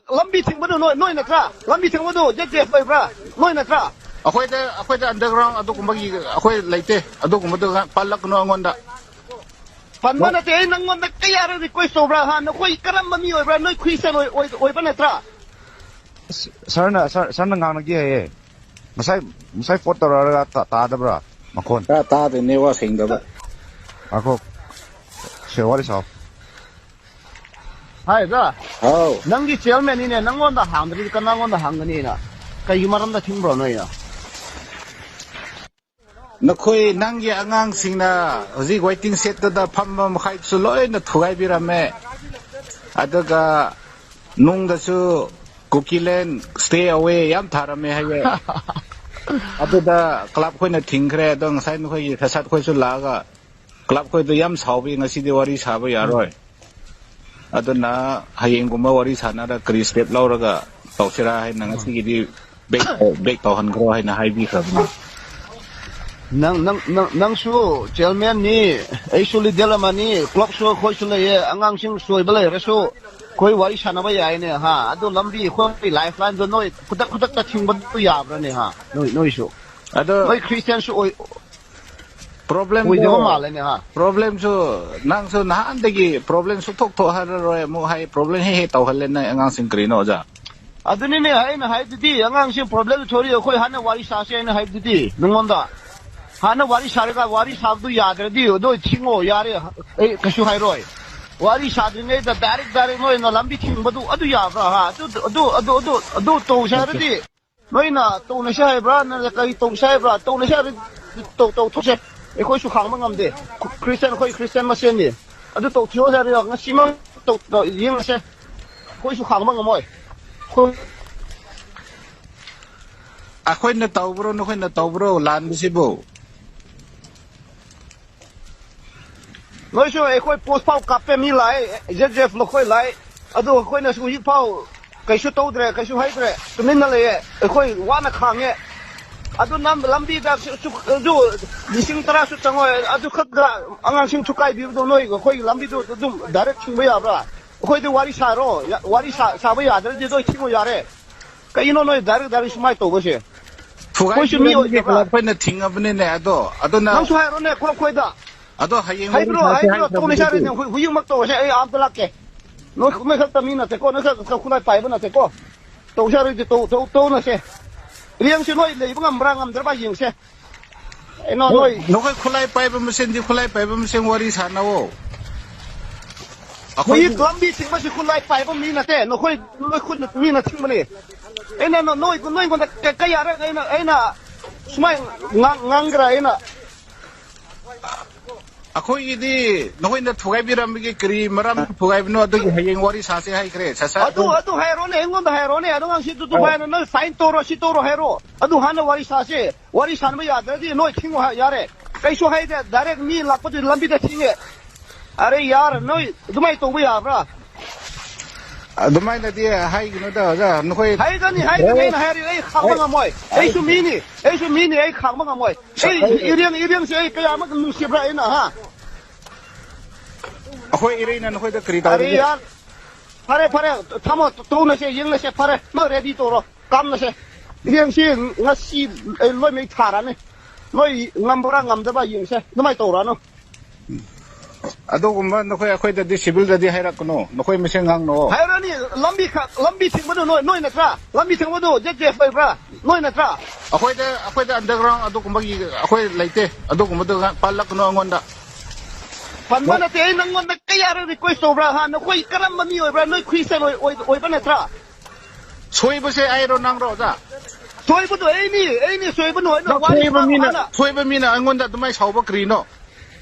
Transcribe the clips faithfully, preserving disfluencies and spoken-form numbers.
ꯂꯝꯕꯤ ꯊꯤꯡꯕꯗꯨ ꯅꯣꯏ, ꯅꯣꯏ ꯅꯠꯇ꯭ꯔꯥ? ꯂꯝꯕꯤ ꯊꯤꯡꯕꯗꯨ ꯖꯦꯠ ꯖꯦꯐ ꯑꯣꯏꯕ꯭ꯔꯥ? ꯅꯣꯏ ꯅꯠꯇ꯭ꯔꯥ? ꯑꯩꯈꯣꯏꯗ, ꯑꯩꯈꯣꯏꯗ ꯑꯟꯗꯔꯒ꯭ꯔꯥꯎꯟ ꯑꯗꯨꯒꯨꯝꯕꯒꯤ ꯑꯩꯈꯣꯏ ꯂꯩꯇꯦ꯫ ꯑꯗꯨꯒꯨꯝꯕꯗꯨ ꯄꯜꯂꯛꯀꯅꯨ ꯑꯩꯉꯣꯟꯗ꯫ ꯄꯟꯕ ꯅꯠꯇꯦ, ꯑꯩ ꯅꯪꯉꯣꯟꯗ ꯀꯌꯥꯔꯛ ꯔꯤꯀ꯭ꯋꯦꯁ ꯇꯧꯕ꯭ꯔꯥ? ꯍꯥ, ꯅꯈꯣꯏ ꯀꯔꯝꯕ ꯃꯤ ꯑꯣꯏꯕ꯭ꯔꯥ? ꯅꯣꯏ ꯈ꯭ꯔꯤꯁꯇꯤꯌꯥꯟ ꯑꯣꯏ-, ꯑꯣꯏ-, ꯑꯣꯏꯕ ꯅꯠꯇ꯭ꯔꯥ? ꯁ-, ꯁꯥꯔꯅ, ꯁꯥꯔ, ꯁꯥꯔꯅ ꯉꯥꯡꯅꯒꯦ ꯍꯥꯏꯌꯦ꯫ ꯉꯁꯥꯏ, ꯉꯁꯥꯏ ꯐꯣꯟ ꯇꯧꯔꯛꯑꯒ ꯇꯥ-, ꯇꯥꯗꯕ꯭ꯔꯥ? ꯃꯈꯣꯟ꯫ ꯇꯥ-, ꯇꯥꯗꯦ, ꯅꯦꯠꯋꯥꯛ ꯁꯦꯡꯗꯕ꯫ ꯉꯥꯏꯈꯣ꯫ ꯁꯦ, ꯋꯥꯔꯤ ꯁꯥꯎ꯫ ꯍꯥꯏꯕ꯭ꯔꯥ? ꯍꯥꯎ꯫ ꯅꯪꯒꯤ ꯆꯤꯌꯔꯃꯦꯟꯅꯤꯅꯦ, ꯅꯪꯉꯣꯟꯗ ꯍꯥꯡꯗ꯭ꯔꯗꯤ ꯀꯅꯥꯉꯣꯟꯗ ꯍꯥꯡꯒꯅꯤꯅ? ꯀꯩꯒꯤ ꯃꯔꯝꯗ ꯊꯤꯡꯕ꯭ꯔꯣ ꯅꯣꯏꯅ? ꯅꯈꯣꯏ, ꯅꯪꯒꯤ ꯑꯉꯥꯡꯁꯤꯡꯅ ꯍꯧꯖꯤꯛ ꯋꯦꯇꯤꯡ ꯁꯦꯠꯇꯨꯗ ꯐꯝꯕ ꯃꯈꯩꯁꯨ ꯂꯣꯏꯅ ꯊꯨꯒꯥꯏꯕꯤꯔꯝꯃꯦ꯫ ꯑꯗꯨꯒ ꯅꯨꯡꯗꯁꯨ "Kukiland, stay away" ꯌꯥꯝ ꯊꯥꯔꯝꯃꯦ ꯍꯥꯏꯌꯦ꯫ ꯑꯗꯨꯗ ꯀ꯭ꯂꯕ ꯈꯣꯏꯅ ꯊꯤꯡꯈ꯭ꯔꯦ꯫ ꯑꯗꯣ ꯉꯁꯥꯏ ꯅꯈꯣꯏꯒꯤ ꯁꯁꯥꯠ ꯈꯣꯏꯁꯨ ꯂꯥꯛꯑꯒ ꯀ꯭ꯂꯕ ꯈꯣꯏꯗꯣ ꯌꯥꯝ ꯁꯥꯎꯕꯤ, "ꯉꯁꯤꯗꯤ ꯋꯥꯔꯤ ꯁꯥꯕ ꯌꯥꯔꯣꯏ꯫ ꯑꯗꯨꯅ ꯍꯌꯦꯡꯒꯨꯝꯕ ꯋꯥꯔꯤ ꯁꯥꯟꯅꯔꯒ ꯀꯔꯤ ꯁ꯭ꯇꯦꯞ ꯂꯧꯔꯒ ꯇꯧꯁꯤꯔꯥ ꯍꯥꯏꯅ ꯉꯁꯤꯒꯤꯗꯤ ꯕꯦꯛ, ꯕꯦꯛ ꯇꯧꯍꯟꯈ꯭ꯔꯣ" ꯍꯥꯏꯅ ꯍꯥꯏꯕꯤꯈ꯭ꯔꯕꯅꯤ꯫ ꯅꯪ, ꯅꯪ, ꯅꯪ, ꯅꯪꯁꯨ ꯆꯤꯌꯔꯃꯦꯟꯅꯤ, ꯑꯩꯁꯨ ꯂꯤꯗꯔ ꯑꯃꯅꯤ, ꯀ꯭ꯂꯕꯁꯨ ꯑꯩꯈꯣꯏꯁꯨ ꯂꯩꯌꯦ, ꯑꯉꯥꯡꯁꯤꯡ ꯁꯣꯏꯕ ꯂꯩꯔꯁꯨ ꯑꯩꯈꯣꯏ ꯋꯥꯔꯤ ꯁꯥꯟꯅꯕ ꯌꯥꯏꯅꯦ, ꯍꯥ? ꯑꯗꯨ ꯂꯝꯕꯤ ꯑꯩꯈꯣꯏ ꯂꯥꯏꯐ ꯂꯥꯏꯟꯗꯣ ꯅꯣꯏ ꯈꯨꯗꯛ ꯈꯨꯗꯛꯇ ꯊꯤꯡꯕꯗꯨ ꯌꯥꯕ꯭ꯔꯅꯦ, ꯍꯥ? ꯅꯣꯏ, ꯅꯣꯏꯁꯨ꯫ ꯑꯗꯣ ꯅꯣꯏ ꯈ꯭ꯔꯤꯁꯇꯤꯌꯥꯟꯁꯨ ꯑꯣꯏ-, ꯄ꯭ꯔꯣꯕ꯭ꯂꯦꯝꯗꯣ, ꯑꯣꯏꯗꯕ ꯃꯥꯜꯂꯦꯅꯦ, ꯍꯥ? ꯄ꯭ꯔꯣꯕ꯭ꯂꯦꯝꯁꯨ ꯅꯪꯁꯨ ꯅꯍꯥꯟꯗꯒꯤ ꯄ꯭ꯔꯣꯕ꯭ꯂꯦꯝ ꯁꯨꯛꯊꯣꯛ ꯊꯣꯛꯍꯜꯂꯔꯣꯏ ꯑꯃꯨꯛ ꯍꯥꯏ, ꯄ꯭ꯔꯣꯕ꯭ꯂꯦꯝ ꯍꯦꯛ ꯍꯦꯛ ꯇꯧꯍꯜꯂꯦ ꯅꯪ ꯑꯉꯥꯡꯁꯤꯡ ꯀꯔꯤꯅꯣ ꯑꯣꯖꯥ? ꯑꯗꯨꯅꯤꯅꯦ ꯑꯩꯅ ꯍꯥꯏꯗꯨꯗꯤ, ꯑꯉꯥꯡꯁꯤꯡ ꯄ꯭ꯔꯣꯕ꯭ꯂꯦꯝ ꯊꯣꯔꯤ, ꯑꯩꯈꯣꯏ ꯍꯥꯟꯅ ꯋꯥꯔꯤ ꯁꯥꯁꯦ ꯍꯥꯏꯅ ꯍꯥꯏꯕꯗꯨꯗꯤ ꯅꯉꯣꯟꯗ꯫ ꯍꯥꯟꯅ ꯋꯥꯔꯤ ꯁꯥꯔꯒ ꯋꯥꯔꯤ ꯁꯥꯕꯗꯨ ꯌꯥꯗ꯭ꯔꯗꯤ ꯑꯗꯨ ꯊꯤꯡꯉꯣ, ꯌꯥꯔꯦ, ꯑꯩ ꯀꯩꯁꯨ ꯍꯥꯏꯔꯣꯏ꯫ ꯋꯥꯔꯤ ꯁꯥꯗ꯭ꯔꯤꯉꯩꯗ ꯗꯥꯏꯔꯦꯛ ꯗꯥꯏꯔꯦꯛ ꯅꯣꯏꯅ ꯂꯝꯕꯤ ꯊꯤꯡꯕꯗꯨ ꯑꯗꯨ ꯌꯥꯕ꯭ꯔꯥ? ꯍꯥ? ꯑꯗꯨ, ꯑꯗꯨ, ꯑꯗꯨ, ꯑꯗꯨ, ꯑꯗꯨ ꯇꯧꯁꯦ ꯍꯥꯏꯔꯗꯤ ꯅꯣꯏꯅ ꯇꯧꯅꯁꯦ ꯍꯥꯏꯕ꯭ꯔꯥ? ꯅꯠꯇ꯭ꯔꯒ ꯀꯔꯤ ꯇꯧꯁꯦ ꯍꯥꯏꯕ꯭ꯔꯥ? ꯇꯧꯅꯁꯦ ꯍꯥꯏꯕ꯭ꯔꯥ? ꯇꯧ-, ꯇꯧꯊꯣꯛꯁꯦ꯫ ꯑꯩꯈꯣꯏꯁꯨ ꯈꯥꯡꯕ ꯉꯝꯗꯦ꯫ ꯈ꯭ꯔꯤꯁꯇꯤꯌꯥꯟ, ꯑꯩꯈꯣꯏ ꯈ꯭ꯔꯤꯁꯇꯤꯌꯥꯟ ꯃꯁꯦꯟꯅꯤ꯫ ꯑꯗꯨ ꯇꯧꯊꯣꯛꯑꯁꯦ ꯍꯥꯏꯔꯗꯤ ꯉꯁꯤꯃꯛ ꯇꯧ-, ꯇꯧ-, ꯌꯦꯡꯉꯁꯦ꯫ ꯑꯩꯈꯣꯏꯁꯨ ꯈꯥꯡꯕ ꯉꯝꯃꯣꯏ꯫ ꯑꯩꯈꯣꯏ ꯑꯩꯈꯣꯏꯅ ꯇꯧꯕ꯭ꯔꯣ, ꯅꯈꯣꯏꯅ ꯇꯧꯕ꯭ꯔꯣ ꯂꯥꯟꯕꯁꯤꯕꯨ? ꯅꯣꯏꯁꯨ ꯑꯩꯈꯣꯏ ꯄꯣꯁ ꯐꯥꯎ ꯀꯥꯞꯄꯦ, ꯃꯤ ꯂꯥꯛꯑꯦ, ꯖꯦꯠ ꯖꯦꯐ ꯃꯈꯣꯏ ꯂꯥꯛꯑꯦ꯫ ꯑꯗꯨ ꯑꯩꯈꯣꯏꯅꯁꯨ ꯍꯧꯖꯤꯛ ꯐꯥꯎ ꯀꯩꯁꯨ ꯇꯧꯗ꯭ꯔꯦ, ꯀꯩꯁꯨ ꯍꯥꯏꯗ꯭ꯔꯦ, ꯇꯨꯃꯤꯟꯅ ꯂꯩꯌꯦ꯫ ꯑꯩꯈꯣꯏ ꯋꯥꯅ ꯈꯥꯡꯉꯦ꯫ ꯑꯗꯨ ꯅꯝ-, ꯂꯝꯕꯤꯗ ꯁꯨ-, ꯁꯨ-, ꯑꯗꯨ ꯂꯤꯁꯤꯡ ꯇꯔꯥꯁꯨ ꯆꯪꯉꯣꯏ, ꯑꯗꯨ ꯈꯛꯇ ꯑꯉꯥꯡꯁꯤꯡ ꯊꯨꯀꯥꯏꯕꯤꯕꯗꯣ ꯅꯣꯏ ꯑꯩꯈꯣꯏꯒꯤ ꯂꯝꯕꯤꯗꯨ ꯑꯗꯨꯝ ꯗꯥꯏꯔꯦꯛ ꯊꯤꯡꯕ ꯌꯥꯕ꯭ꯔꯥ? ꯑꯩꯈꯣꯏꯗꯤ ꯋꯥꯔꯤ ꯁꯥꯔꯣ, ꯌꯥ-, ꯋꯥꯔꯤ ꯁꯥ-, ꯁꯥꯕ ꯌꯥꯗ꯭ꯔꯗꯤ ꯅꯣꯏ ꯊꯤꯡꯉꯣ ꯌꯥꯔꯦ꯫ ꯀꯩꯅꯣ ꯅꯣꯏ direct direct ꯁꯨꯃꯥꯏꯅ ꯇꯧꯕꯁꯦ? ꯑꯩꯈꯣꯏꯁꯨ ꯃꯤ ꯊꯨꯒꯥꯏꯕꯤꯔꯝꯕꯒꯤ ꯑꯣꯏꯗꯕ꯭ꯔꯥ? ꯑꯩꯈꯣꯏꯅ ꯊꯤꯡꯉꯕꯅꯤꯅꯦ꯫ ꯑꯗꯣ, ꯑꯗꯨꯅ ꯅꯪꯁꯨ ꯍꯥꯏꯔꯣꯅꯦ, ꯈꯣ-, ꯈꯣꯏꯗ꯫ ꯑꯗꯣ ꯍꯌꯦꯡ ꯋꯥꯔꯤ ꯍꯥꯏꯕ꯭ꯔꯣ, ꯁꯥꯁꯦ ꯍꯥꯏꯕ꯭ꯔꯣ, ꯍꯥꯏꯈ꯭ꯔꯕꯗꯨꯗꯤ꯫ ꯇꯧꯅꯁꯦ ꯍꯥꯏꯔꯦꯅꯦ, ꯍꯨ-, ꯍꯨꯏꯌꯨꯝꯃꯛ ꯇꯧꯔꯁꯦ, ꯑꯩ ꯑꯥꯝꯇ ꯂꯥꯛꯀꯦ꯫ ꯅꯣꯏ, ꯅꯣꯏ ꯈꯛꯇ ꯃꯤ ꯅꯠꯇꯦꯀꯣ, ꯅꯣꯏ ꯈꯛ ꯈꯨꯠꯂꯥꯏ ꯄꯥꯏꯕ ꯅꯠꯇꯦꯀꯣ꯫ ꯇꯧꯁꯦ ꯍꯥꯏꯔꯗꯤ ꯇꯧ-, ꯇꯧ-, ꯇꯧꯅꯁꯦ꯫ ꯏꯔꯦꯡꯁꯦ ꯅꯣꯏ ꯂꯩꯕ ꯉꯝꯕ꯭ꯔꯥ ꯉꯝꯗ꯭ꯔꯕ ꯌꯦꯡꯁꯦ꯫ ꯀꯩꯅꯣ, ꯅꯣꯏ, ꯅꯣꯏ ꯅꯈꯣꯏ ꯈꯨꯠꯂꯥꯏ ꯄꯥꯏꯕ ꯃꯁꯦꯟꯗꯤ ꯈꯨꯠꯂꯥꯏ ꯄꯥꯏꯕ ꯃꯁꯦꯟ ꯋꯥꯔꯤ ꯁꯥꯟꯅꯧꯑꯣ꯫ ꯑꯩꯈꯣꯏꯒꯤ ꯑꯩꯈꯣꯏꯗꯤ ꯂꯝꯕꯤ ꯊꯤꯡꯕꯁꯤ ꯈꯨꯠꯂꯥꯏ ꯄꯥꯏꯕ ꯃꯤ ꯅꯠꯇꯦ, ꯅꯈꯣꯏ, ꯅꯣꯏ ꯈꯨꯠꯅ ꯃꯤꯅ ꯊꯤꯡꯕꯅꯤ꯫ ꯑꯩꯅ ꯅ-, ꯅꯣꯏ, ꯅꯣꯏꯉꯣꯟꯗ ꯀ-, ꯀꯌꯥꯔꯛ ꯑꯩꯅ, ꯑꯩꯅ ꯁꯨꯃꯥꯏꯅ ꯉꯥꯡ-, ꯉꯥꯡꯒꯦꯔꯥ ꯑꯩꯅ? ꯑꯩꯈꯣꯏꯒꯤꯗꯤ ꯅꯈꯣꯏꯅ ꯊꯨꯒꯥꯏꯕꯤꯔꯝꯕꯒꯤ ꯀꯔꯤ ꯃꯔꯝ ꯊꯨꯒꯥꯏꯕꯅꯣ? ꯑꯗꯨꯒꯤ ꯍꯌꯦꯡ ꯋꯥꯔꯤ ꯁꯥꯁꯦ ꯍꯥꯏꯈ꯭ꯔꯦ꯫ ꯁꯠ ꯁꯠ ꯑꯗꯨ, ꯑꯗꯨꯝ ꯑꯗꯨ ꯍꯥꯏꯔꯣꯅꯦ, ꯑꯩꯉꯣꯟꯗ ꯍꯥꯏꯔꯣꯅꯦ꯫ ꯑꯗꯨ ꯉꯥꯡꯁꯤ ꯑꯗꯨ, ꯑꯗꯨ ꯍꯣꯏ꯫ ꯍꯥꯏꯅ ꯅꯣꯏ fine ꯇꯧꯔꯣ, ꯁꯤ ꯇꯧꯔꯣ ꯍꯥꯏꯔꯣ꯫ ꯑꯗꯨ ꯍꯥꯟꯅ ꯋꯥꯔꯤ ꯁꯥꯁꯦ꯫ ꯋꯥꯔꯤ ꯁꯥꯟꯅꯕ ꯌꯥꯗ꯭ꯔꯗꯤ ꯅꯣꯏ ꯊꯤꯡꯉꯣ ꯍꯥꯏ-, ꯌꯥꯔꯦ꯫ ꯀꯩꯁꯨ ꯍꯥꯏꯗꯦ, direct ꯃꯤ ꯂꯥꯛꯄꯗꯨ ꯂꯝꯕꯤꯗ ꯊꯤꯡꯉꯦ꯫ ꯑꯔꯦ ꯌꯥꯔ, ꯅꯣꯏ ꯑꯗꯨꯃꯥꯏꯅ ꯇꯧꯕ ꯌꯥꯕ꯭ꯔꯥ? ꯑꯗꯨꯃꯥꯏꯅꯗꯤ ꯍꯥꯏꯒꯅꯨꯗ, ꯑꯣꯖꯥ꯫ ꯅꯈꯣꯏ ꯍꯥꯏꯒꯅꯤ, ꯍꯥꯏꯒꯅꯤ, ꯍꯣꯏ꯫ ꯑꯩꯅ ꯍꯥꯏꯔꯤ, ꯑꯩ ꯈꯥꯡꯕ ꯍꯣꯏ꯫ ꯉꯝꯃꯣꯏ꯫ ꯑꯩꯁꯨ ꯃꯤꯅꯤ, ꯑꯩꯁꯨ ꯃꯤꯅꯤ, ꯑꯩ ꯈꯥꯡꯕ ꯉꯝꯃꯣꯏ꯫ ꯑꯩ ꯍꯣꯏ꯫ ꯏꯔꯦꯡ, ꯏꯔꯦꯡꯁꯦ ꯑꯩ ꯀꯌꯥꯃꯨꯛ ꯅꯨꯡꯁꯤꯕ꯭ꯔꯥ ꯑꯩꯅ, ꯍꯥ? ꯑꯩꯈꯣꯏ ꯏꯔꯩꯅ ꯅꯈꯣꯏꯗ ꯀꯔꯤ ꯑꯔꯦ ꯇꯧꯔꯒꯦ? ꯌꯥꯔ, ꯐꯔꯦ, ꯐꯔꯦ, ꯊꯝꯃꯣ, ꯇꯧꯅꯁꯦ, ꯌꯦꯡꯅꯁꯦ, ꯐꯔꯦ, ꯅꯪ ready ꯇꯧꯔꯣ, ꯀꯥꯞꯅꯁꯦ꯫ ꯌꯦꯡꯁꯤ, ꯉꯁꯤ ꯑꯩ ꯂꯣꯏꯃꯩ ꯊꯥꯔꯅꯤ, ꯅꯣꯏ ꯉꯝꯕ꯭ꯔꯥ ꯉꯝꯗꯕ꯭ꯔꯥ ꯌꯦꯡꯁꯦ, ꯑꯗꯨꯃꯥꯏꯅ ꯇꯧꯔꯅꯨ꯫ ꯑꯗꯨꯒꯨꯝꯕ ꯅꯈꯣꯏ ꯑꯩꯈꯣꯏꯗꯗꯤ, civilꯗꯗꯤ ꯍꯥꯏꯔꯛꯀꯅꯨ, ꯅꯈꯣꯏ ꯃꯁꯦꯟ ꯉꯥꯡꯅꯧ꯫ ꯍꯥꯏꯔꯅꯤ, ꯂꯝꯕꯤ ꯈ-, ꯂꯝꯕꯤ ꯊꯤꯡꯕꯗꯨ ꯅꯣꯏ, ꯅꯣꯏ ꯅꯠꯇ꯭ꯔꯥ? ꯂꯝꯕꯤ ꯊꯤꯡꯕꯗꯨ ZPF ꯑꯣꯏꯕ꯭ꯔꯥ? ꯅꯣꯏ ꯅꯠꯇ꯭ꯔꯥ? ꯑꯩꯈꯣꯏꯗ, ꯑꯩꯈꯣꯏꯗ underground ꯑꯗꯨꯒꯨꯝꯕꯒꯤ ꯑꯩꯈꯣꯏ ꯂꯩꯇꯦ, ꯑꯗꯨꯒꯨꯝꯕꯗꯨ ꯄꯜꯂꯛꯀꯅꯨ ꯑꯩꯉꯣꯟꯗ꯫ ꯄꯟꯕ ꯅꯠꯇꯦ, ꯑꯩ ꯅꯪꯉꯣꯟꯗ ꯀꯌꯥꯔꯛ request ꯇꯧꯕ꯭ꯔꯥ, ꯍꯥ? ꯅꯈꯣꯏ ꯀꯔꯝꯕ ꯃꯤ ꯑꯣꯏꯕ꯭ꯔꯥ? ꯅꯣꯏ Christian ꯑꯣꯏ-, ꯑꯣꯏ-, ꯑꯣꯏꯕ ꯅꯠꯇ꯭ꯔꯥ? ꯁꯣꯏꯕꯁꯦ ꯑꯩꯔꯣ, ꯅꯪꯔꯣ, ꯑꯣꯖꯥ? ꯁꯣꯏꯕꯗꯣ ꯑꯩꯅꯤ, ꯑꯩꯅꯤ ꯁꯣꯏꯕꯅꯣ, ꯑꯩꯅ ꯅꯪ ꯋꯥꯔꯤ ꯁꯣꯏꯕ ꯁꯥꯔꯣ ꯃꯤꯅ, ꯍꯥꯟꯅ꯫ ꯁꯣꯏꯕ ꯃꯤꯅ ꯑꯩꯉꯣꯟꯗ ꯑꯗꯨꯃꯥꯏꯅ ꯁꯥꯎꯕ ꯀꯔꯤꯅꯣ?